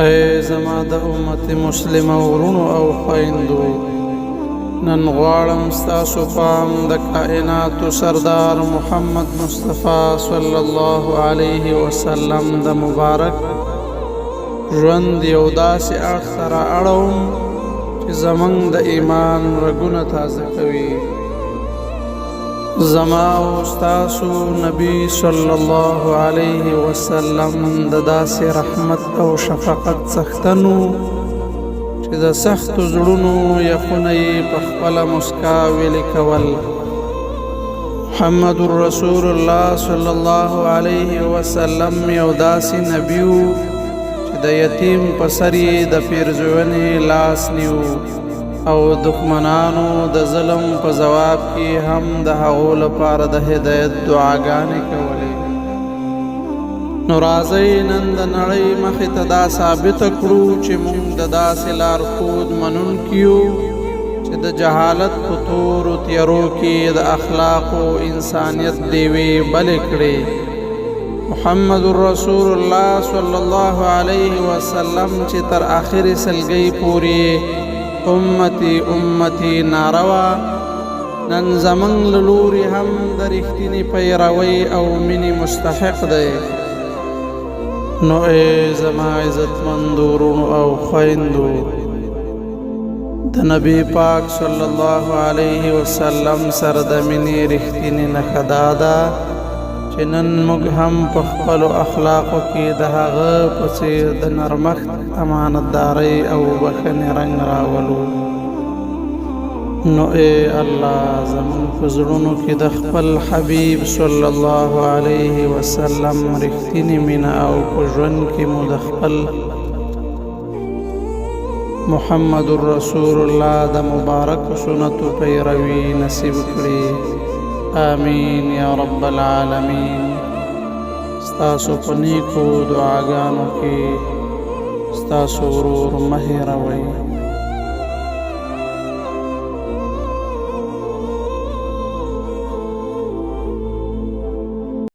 ای زما د امت مسلمه وروڼو او خویندو، نن غواړم ستاسو پام د کائناتو سردار محمد مصطفی صلی الله علیه وسلم د مبارک ژوند یو داسې اړخ ته را اړوم چې زمونږ د ایمان رګونه تازه کوي. زما او ستاسو نبی صلی الله علیه وسلم د داسې رحمت او شفقت څښتن و چې د سختو زړونو یخونه یې په خپله مسکا ویلي کول. محمد رسول الله صلی الله علیه وسلم یو داسې نبی و چې د یتیم په سر یې د پیرزوینې لاس نیو او دښمنانو د ظلم په ځواب کې هم د هغو لپاره د هدایت دعاګانې کولې. نو راځئ نن د نړۍ مخې ته دا ثابته کړو چې موږ د داسې لارښود منونکي یو چې د جهالت په تورو تیارو کې د اخلاق او انسانیت ډیوې بلې کړې. محمد رسول الله صلی الله علیه وسلم چې تر آخرې سلګۍ پورې امتي امتي ناره وه، نن زمونږ له لوري هم د رښتینې پیروۍ او مینې مستحق دی. نو ای زما عزتمندو وروڼو او خویندو، د نبی پاک صلی الله علیه وسلم سره د مینې رښتینې نښه دا ده چې نن موږ هم په خپلو اخلاقو کې د هغه په څېر د نرمښت، امانتدارۍ او بښنې رنګ راولو. نو ای الله، زموږ په زړونو کې د خپل حبیب صلی الله علیه وسلم رښتینې مینه او په ژوند کې مو د خپل محمد رسول الله د مبارک سنتو پیروي نصیب کړي. آمین یا رب العالمین. ستاسو په نیکو دعاګانو کې ستاسو ورور مه هېروئ.